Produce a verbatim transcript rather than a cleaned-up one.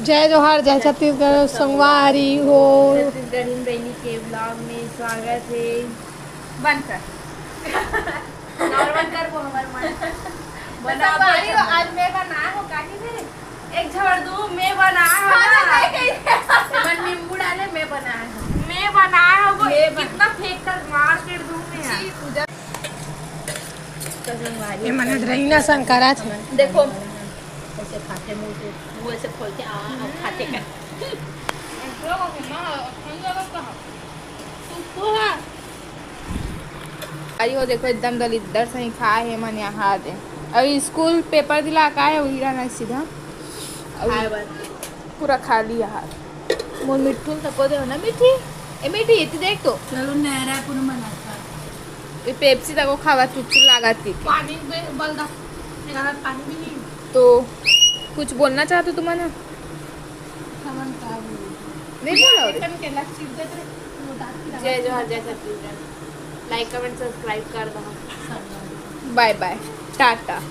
जय जोहार, जय छत्तीसगढ़, संगवारी हो। छत्तीसगढ़ी बहिनी के vlog में स्वागत है। बंद कर। नॉर्मल कर वो हमार मन। बना संगवारी हो, आज मैं बनाए हो काकी से एक झड़ दू मैं बनाए हो ना। मैं नींबू डाले मैं बनाए हो। मैं बनाए हो वो कितना फेंक कर मार के दू मैं। ये मने रहीना संकरा छे। देखो ऐसे खाते मुंह से, मुंह ऐसे खोल के आ, आ खाते का। आई हो देखो एकदम दलिद्दर सही खाए हे मन यहाँ दे। अभी स्कूल पेपर दिला का है उही रहना सीधा। अभी पूरा खाली यहाँ। मोर मिट्ठू तको दे ना मिट्ठी। ए मिट्ठी इतनी देख तो। चलो नहरा पूरा मनाता। ये पेप्सी तको खावा चुचू लागा थी। पानी बे- बलदा। मेरा पानी भी नहीं। तो कुछ बोलना चाहते तुम ना? खावन का बोल। नहीं बोला रे। कम के लग चिर देत रे। वो दांत की जय जोहार, जय छत्तीसगढ़। लाइक कमेंट सब्सक्राइब कर दो। बाय बाय, टाटा।